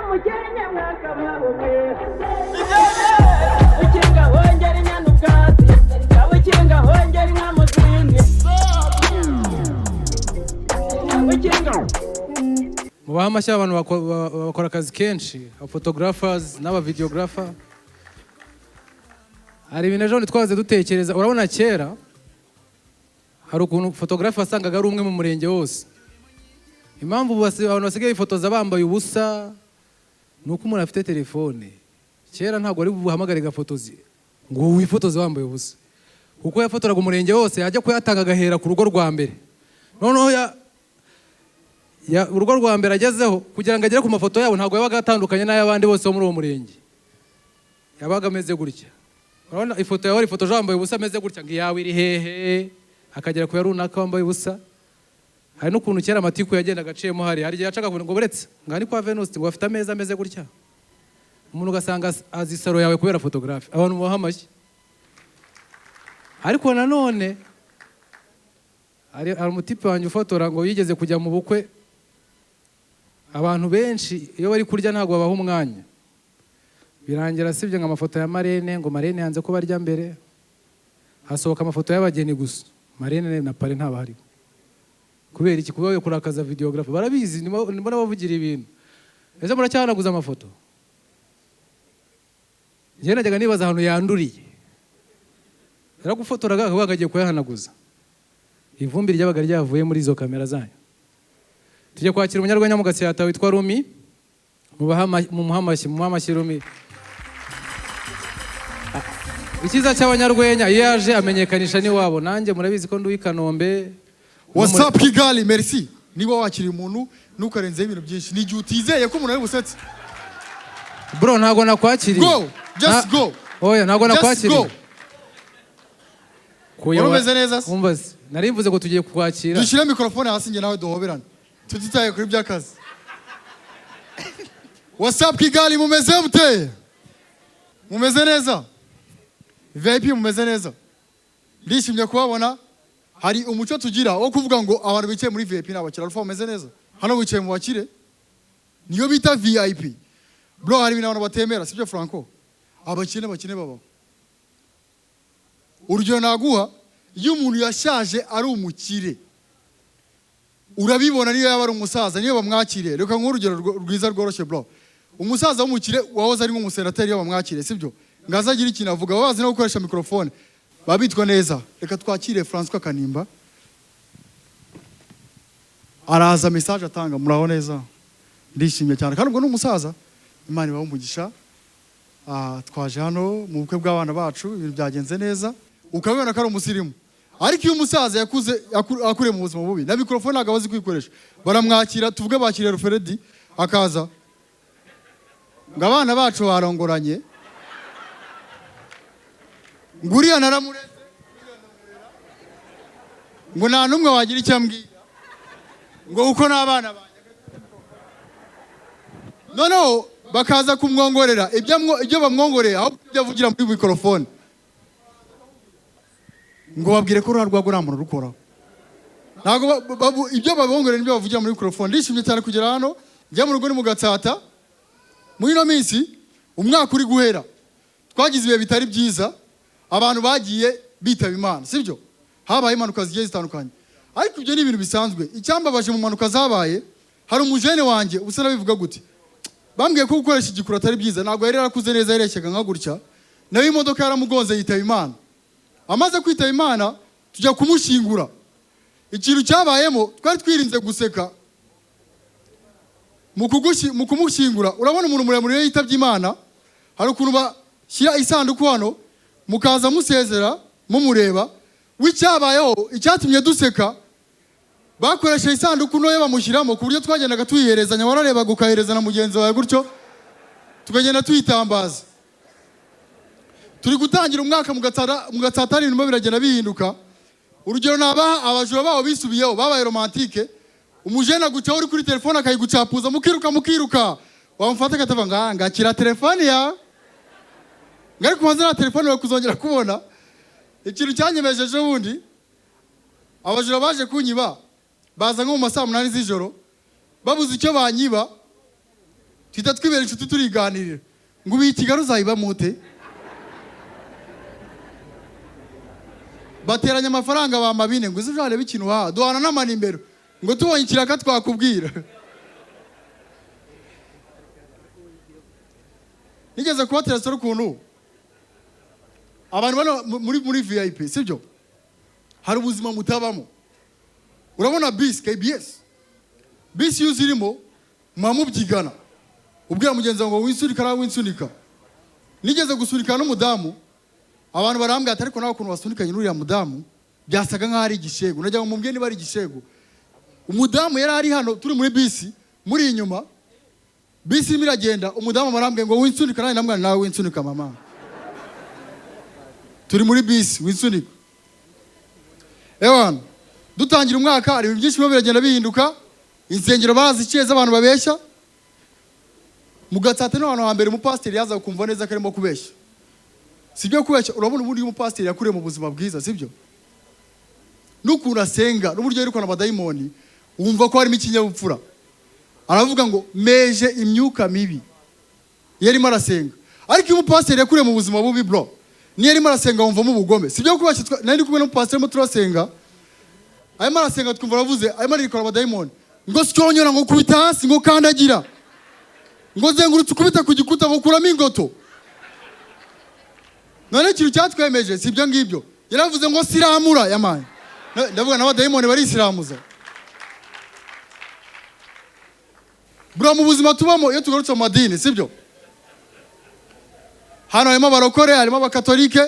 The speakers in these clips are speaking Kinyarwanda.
Umukenke mwakabaho mwe. Ukinga hongera inyana ubwatsi, ukinga hongera inka mu zindi, ukinga. Mubahe amashyi abantu bakora akazi kenshi, photographers n'aba videographer. Hari ibintu ejo bundi twahoze dutekereza. Urabona kera hari ukuntu photographe wasangaga ari umwe mu murenge wose. Impamvu ubu abantu basigaye bifotoza bambaye ubusa ni uko umuntu afite telefone. Kera ntabwo wari buhamagare gafotozi ngo wifotoze wambaye ubusa, kuko yafotoraga umurenge wose, yajya kuyatanga agahera ku rugo rwa mbere. Noneho ya urugo rwa mbere agezeho, kugira ngo agere ku mafoto yabo, ntabwo yabaga atandukanye n'ay'abandi bose bo muri uwo murenge, yabaga ameze gutya. Urabona ifoto yawe ifotoje wambaye ubusa ameze gutya, ngo iyawe iri hehe? Akagera ku ya runaka wambaye ubusa. Hari n'ukuntu kera amatiku yagendaga aciyemo. Hari igihe yacaga ngo buretse ngo aha ni kwa Venuste, ngo bafite ameza ameze gutya, umuntu ugasanga azi salon yawe kubera photographe. Abantu mubaha amashyi. Ariko nanone hari umutipe wanjye ufotora ngo yigeze kujya mu bukwe. Abantu benshi iyo bari kurya ntabwo babaha umwanya. Birangira sibye ngo amafoto ya marraine, ngo marraine yanze ko barya mbere, hasohoka amafoto y'abageni gusa, marraine na parrain ntabahariho. Kubera iki? Kuba kurakaza videographer. Barabizi, ndimo nabavugira ibintu. Ese muracyahanaguza amafoto? Njyewe najyaga nibaza ahantu yanduriye. Yaragufotoraga akavuga ngo agiye kuyahanaguza, ivumbi ryabaga ryavuye muri izo kamera zanyu. Tujya kwakira umunyarwenya mu Gasyata witwa Rumi. Mumuhe amashyi, mumuhe amashyi Rumi. Icyiza cy'abanyarwenya, iyo yaje amenyekanisha n'iwabo. Nanjye murabizi ko ndi uw'i Kanombe. What's up, Kigali? Merci. Niba wakiriye umuntu, ntukarenzeho ibintu byinshi. Ni igihe utizeye ko umuntu ari busetse. Bro, ntabwo nakwakiriye. Go, just go. Oya, ntabwo Just nakwakiriye. go. Wari umeze neza se? Umva se, nari mvuze ngo tugiye kukwakira. Dushyire mikorofone hasi, njye nawe duhoberane, tutitaye kuri by'akazi. What's up, Kigali? Mumeze mute? Mumeze neza? VIP mumeze neza? Ndishimye kubabona. Hari umuco tugira wo kuvuga ngo abantu bicaye muri VIP ni abakire. Alpha, mumeze neza? Hano wicaye mu bakire, niyo bita VIP. Bro, hari ibintu abantu batemera, sibyo Franco? Abakire n'abakene babaho. Urugero naguha, iyo umuntu yashaje ari umukire, urabibona, niyo yaba ari umusaza, niyo bamwakiriye. Reka nguhe urugero rwiza rworoshye, bro. Umusaza w'umukire wahoze ari nk'umusenateri, iyo bamwakiriye, sibyo, ngo aze agire ikintu avuga, baba bazi no gukoresha mikorofone, baba bitwa neza. Reka twakire Francois Kanimba. Araza, message atanga: "Muraho neza, ndishimye cyane." Kandi ubwo ni umusaza. Imana ibahe umugisha. Twaje hano mu bukwe bw'abana bacu, ibintu byagenze neza. Ukabibona ko ari umusirimu. Ariko iyo umusaza yakuze, akuriye mu buzima bubi, na mikorofone ntabwo aba azi kuyikoresha. Baramwakira, tuvuge bakiriye Ruferedi, akaza ngo abana bacu barongoranye, ngo uriya naramureze, ngo nta n'umwe wagira icyo ambwira, ngo kuko n'abana banjye. Noneho bakaza kumwongorera ibyo bamwongoreye, aho ibyo avugira muri mikorofone, ngo babwire ko ruriya rwagwa nta muntu urukoraho. Ntabwo ibyo babongorera nibyo bavugira muri mikorofone. Ndishimye cyane kugera hano. Njya mu rugo ni mu Gatsata. Muri ino minsi, umwaka uri guhera, twagize ibihe bitari byiza, abantu bagiye bitaba Imana, sibyo? Habaye impanuka zigiye zitandukanye, ariko ibyo ni ibintu bisanzwe. Icyambabaje mu mpanuka zabaye, hari umujene wanjye usa nabivuga gute, bambwiye ko gukoresha igikuru atari byiza, ntabwo yari yarakuze neza, yareshyaga nka gutya, nawe imodoka yaramugonze yitaba Imana. Amaze kwitaba Imana, tujya kumushyingura. Ikintu cyabayemo, twari twirinze guseka mu kumushyingura. Urabona umuntu muremure iyo yitabye Imana, hari ukuntu bashyira isanduku hano, mukaza musezera mumureba. W'icyabayeho, icyatumye duseka, bakoresheje isanduku ntoya bamushyiramo, ku buryo twagendaga tuyiherezanya. Wararebaga ukahereza na mugenzi wawe gutyo, tukagenda tuyitambaza. Turi gutangira umwaka mu Gatsata, ibintu biragenda bihinduka. Urugero nabaha, abajura babo bisubiyeho, babaye romantique. Umujene agucaho uri kuri telefone, akayigucapuza, mukiruka mukiruka, wamufata akatavuga ngo "Ah, ngakira telefone yawe," ngo ariko ubanza nta telefone yawe kuzongera kubona. Ikintu cyanyemeje, ejo bundi abajura baje kunyiba, baza nko mu ma saa 8 z'ijoro, babuze icyo banyiba. Tuhita twibera inshuti, turiganirira ngo ubu iyi Kigali uzayibamo ute? Bateranya amafaranga ba mabine ngo uze uzarebe ikintu waha, duhana n'amanimbero ngo tubonye ikiraka twakubwira. Nigeze kubatera story ukuntu abantu bano muri VIP, sibyo? Hari ubuzima mutabamo. Urabona bisi KBS, bisi iyo uzirimo muba mubyigana, ubwira mugenzi wawe ngo winsunika nawe winsunika. Nigeze gusunika n'umudamu, abantu barambwira ati ariko nawe ukuntu wasunikanye n'uriya mudamu byasaga nk'aho ari igishego. Nagira ngo mumbwire niba ari igishego. Umudamu yari ari hano turi muri bisi, muri inyuma bisi irimo iragenda, umudamu arambwira ngo winsunika, nanjye ndamubwira nawe winsunika mama, turi muri bisi winsunika. Ewana dutangira umwaka hari ibintu byinshi birimo biragenda bihinduka. Insengero baraziciye z'abantu babeshya. Mu Gatsata niho hantu hambere umupasiteri yaza kumva neza ko arimo kubeshya. Si ibyo kubeshya, urabona ubundi iyo umupasiteri yakuriye mu buzima bwiza, sibyo? N'ukuntu asenga n'uburyo yirukana abadayimoni, wumva ko harimo ikinyabupfura. Aravuga ngo meje imyuka mibi iyo arimo arasenga. Ariko iyo umupasiteri yakuriye mu buzima bubi bro, niyo arimo arasenga wumvamo ubugome. Si ibyo kubeshya, nari ndi kumwe n'umupasiteri arimo turasenga, arimo arasenga twumva aravuze, arimo arirukana abadayimoni ngo syonyora, ngo kubita hasi, ngo kandagira, ngo zengurutse ukubita ku gikuta, ngo kuramo ingoto. None ikintu cyatwemeje si ibyo ngibyo, yaravuze ngo siramura yamaye. Ndavuga n'abadayimoni barisiramuza bro. Mu buzima tubamo iyo tugarutse mu madini, sibyo? Hano harimo abarokore, harimo abakatolike,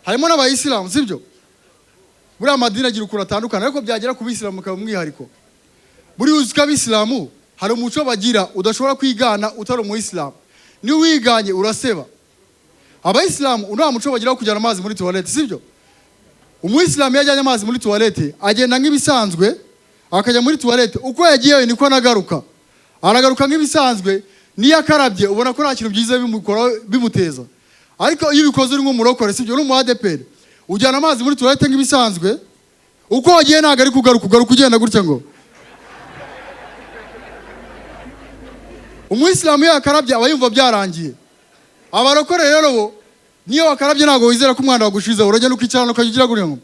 harimo n'abayisilamu, sibyo? Buriya amadini agira ukuntu atandukana, ariko byagera ku bisilamu bikaba umwihariko. Buriya uzi ko abisilamu hari umuco bagira udashobora kwigana utari umuyisilamu, niyo wiganye uraseba. Abayisilamu nta muco bagira wo kujyana amazi muri tuwarete, sibyo? Umuyisilamu iyo ajyanye amazi muri tuwarete agenda nk'ibisanzwe, akajya muri tuwarete, uko yagiyeyo niko anagaruka, aragaruka nk'ibisanzwe. Niyo akarabye ubona ko nta kintu byiza bimuteza. Ariko iyo ubikoze uri nk'umurokore, sibyo, uri umu ADPR, ujyana amazi muri tuwarete nk'ibisanzwe, uko wagiye ntabwo ari kugaruka, ugaruka ugenda gutya ngo. Umuyisilamu iyo yakarabye aba yumva byarangiye. Abarokore rero bo niyo wakarabye ntabwo wizera ko umwanda wagushizeho, uragenda ukicarana ukajya ugira gutya ngo.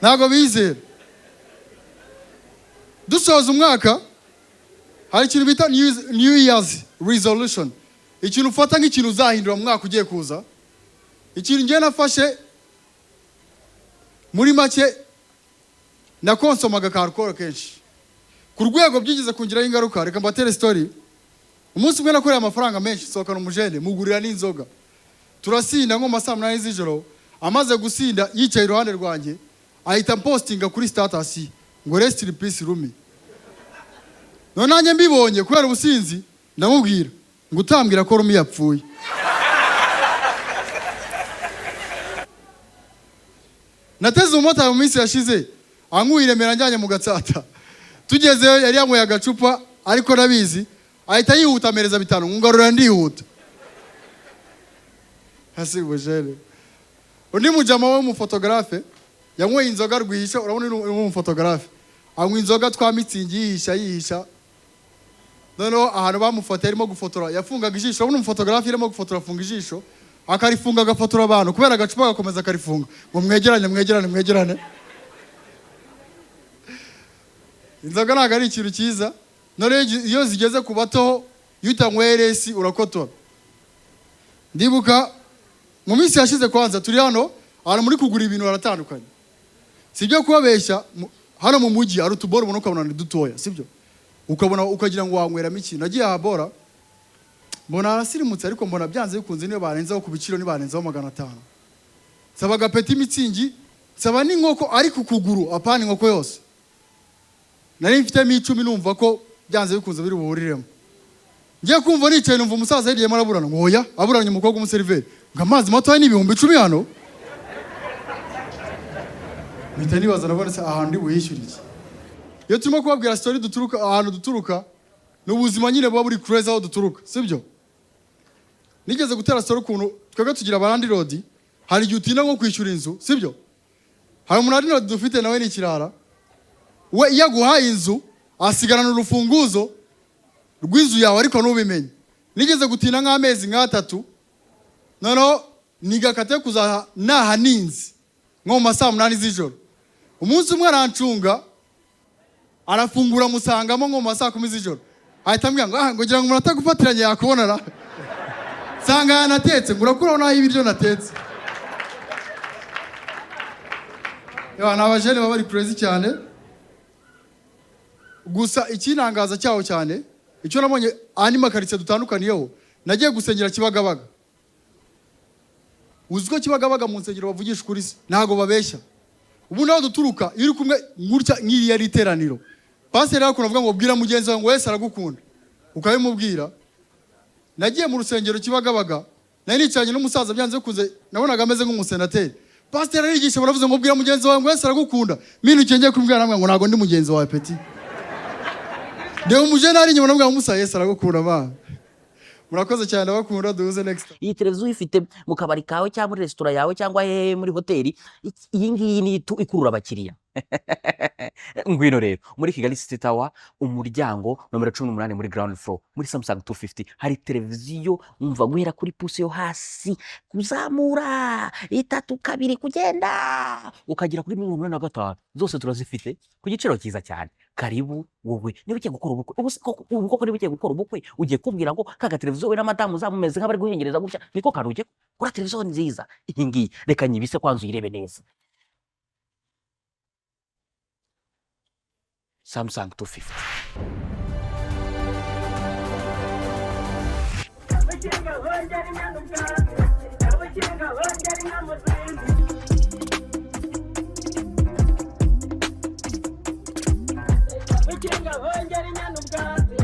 Ntabwo bizera. Dusoza umwaka hari ikintu bita New Year's resolution, ikintu ufata nk'ikintu uzahindura mu mwaka ugiye kuza. Ikintu ngiye nafashe muri make, nakonsomaga ka alcohol kenshi ku rwego byigeze kungiraho ingaruka. Reka mbatere story. Umunsi umwe nakoreye amafaranga menshi, nsohokana umujene, mugurira n'inzoga, turasinda nko mu ma saa 8 z'ijoro. Amaze gusinda yicaye iruhande rwanjye, ahita mpostinga kuri status ngo rest in peace Rumi. None nanjye mbibonye kubera ubusinzi, ndamubwira ngo utambwira ko Rumi yapfuye. Nateze umumotari mu minsi yashize ankuye i Remera njyanye mu Gatsata, tugezeyo yari yanyweye agacupa ariko nabizi, ahita yihuta amereza 5 ngarura ndihuta. Hasi bujere. Undi mujama we w'umufotogarafe yanyweye inzoga rwihisha, urabona uri umufotogarafe anywa inzoga twa mitsingi yihisha yihisha. Noneho ahantu bamufata arimo gufotora yafungaga ijisho, urabona umufotogarafe arimo gufotora afunga ijisho, akarifunga agafotora abantu kubera agacupa agakomeza akarifunga ngo mwegerane mwegerane mwegerane. Inzoga ntabwo ari ikintu cyiza, none iyo zigeze ku bato iyo utanyweye resi urakotora. Ndibuka mu minsi yashize kwanza turi hano ahantu muri kugura ibintu haratandukanye, si ibyo kubabeshya. Hano mu mujyi hari utuboro ubona ukabona ni dutoya, sibyo? Ukabona ukagira ngo wanyweramo ikintu. Nagiye ahabora mbona harasirimutse, ariko mbona byanze bikunze niyo barenzaho ku biciro, nibarenzaho 500. Nsaba agapeti mitsingi, nsaba n'inkoko ariko ukuguru, apana inkoko yose. Nari mfitemo 10 numva ko byanze bikunze biri buhuriremo. Ngiye kumva nicaye numva umusaza yagiyemo araburana ngo oya, aburanye umukobwa w'umuseriveri ngo amazi matoya ni 10,000 hano. Mpita nibaza nabona se ahantu ndi buhishyure iki. Iyo turimo kubabwira story duturuka ahantu duturuka, ni ubuzima nyine buba buri crazy aho duturuka, sibyo? Nigeze gutera story ukuntu twebwe tugira abalandirodi, hari igihe utinda nko kwishyura inzu, sibyo? Hari umulandirodi dufite nawe ni ikirara. We iyo aguhaye inzu asigarana urufunguzo rw'inzu yawe, ariko ntubimenye. Nigeze gutinda nk'amezi nk'atatu, noneho nigakate kuzaha naha ninzi nko mu ma saa 8 z'ijoro. Umunsi umwe arancunga, arafungura, musangamo nko mu ma saa 10 z'ijoro. Ahita ambwira ngo: "Ah," ngo ngira ngo umuntu atagufatiranye yakubonara. Nsanga yanatetse, ngo: "Urakuraho naho ibiryo natetse." Ni abajene baba bari crazy cyane. Gusa ikintangaza cyaho cyane, icyo nabonye andi makaritsiye dutandukaniyeho, nagiye gusengera Kibagabaga. Uzi ko Kibagabaga mu nsengero bavugisha ukuri se, ntabwo babeshya? Ubu naho duturuka, iyo uri kumwe gutya, nk'iriya ari iteraniro, pasiteri yakuntu avuga ngo: "Bwira mugenzi wawe ngo wese aragukunda," ukabimubwira. Nagiye mu rusengero Kibagabaga, nari nicaranye n'umusaza, byanze bikunze nabonaga ameze nk'umusenateri. Pasiteri arigisha, baravuze ngo: "Bwira mugenzi wawe ngo wese aragukunda." Mpindukiye ngiye kumubwira, namwe ngo: "Ntabwo ndi mugenzi wawe, petit." Ndeba umujene ari inyuma, namubwira ngo: "Musa, Yesu aragukunda." Ma murakoze cyane, ndabakunda, duhuze next time. Iyi televiziyo uyifite mu kabari kawe cyangwa muri resitora yawe cyangwa hehe, muri hoteli, iyi ngiyi ni ikurura abakiriya. Ngwino rero muri Kigali City Tower, umuryango nomero 18, muri ground floor, muri Samsung 250 hari televiziyo. Umva, guhera kuri pouce yo hasi kuzamura, itatu, kabiri, kugenda ukagera kuri 85, zose turazifite ku giciro cyiza cyane. Karibu. Wowe niba ugiye gukora ubukwe, ubu se ubu koko niba ugiye gukora ubukwe, ugiye kubwira ngo kaga televiziyo, we na madamu uzamumeze nk'abari guhengereza gutya, niko kantu ugiye kuri televiziyo nziza iyi ngiyi. Reka nyibise kwanza uyirebe neza. Samsung 250. Abakinga bongera inyana ubwatsi, abakinga bongera inka mu zindi. Abakinga bongera inyana ubwatsi.